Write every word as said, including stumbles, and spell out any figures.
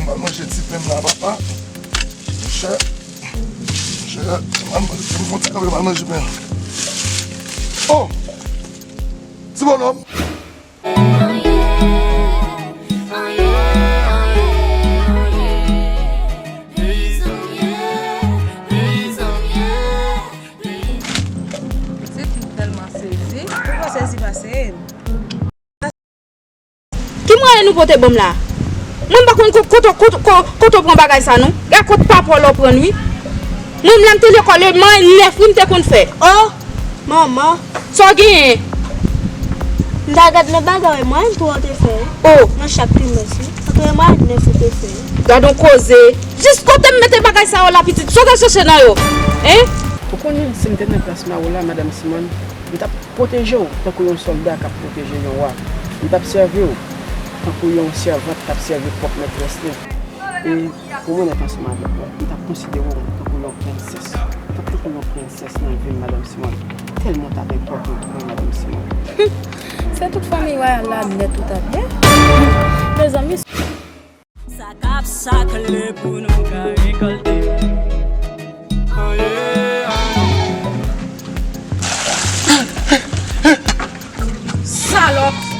Al manje ti pen m la, papa. Monchè, monchè, m fon ti kanpe m al manje pen. Oh! Ti bonòm! Pitit, m tèlman sezi. Ou pa sezi pase m. Ki mwayen nou pote ban m la? Mwen m pa konn ko-, kote, kote, ko-, kote w pran bagay sa non. Gad kot papa w la w pran l wi. Mwen m la m te lekòl e mwayen nèf wi m te konn fè. Oh! Manman. Sa w genyen? M ta gad nan bagay mwayen twa w te fè. Oh! Nan chak trimès wi. Sa te mwayen nèf ou te fè. Gad on koze. Jis kote m mete bagay sa yo la pitit? Sa w ta chèche nan yo? Hein? Ou konnen si m te nan plas Mawola, madanm Simòn, m t ap pwoteje w tankou yon sòlda k ap pwoteje yon wa. M t ap sèvi w tankou yon sèvant k ap sèvi pwòp mètrès li. E pou m onèt ansanm avèk ou, m t ap konsidere w tankou yon prensès. Tankou yon prensès nan vi m, madanm Simòn. Tèlman w t ap enpòtan pou mwen, madanm Simòn. Se tout fanmi wayal la nèt ou t ap ye. Mezanmi. Sa k ap sakle pou nou ka rekòlte. Salòp!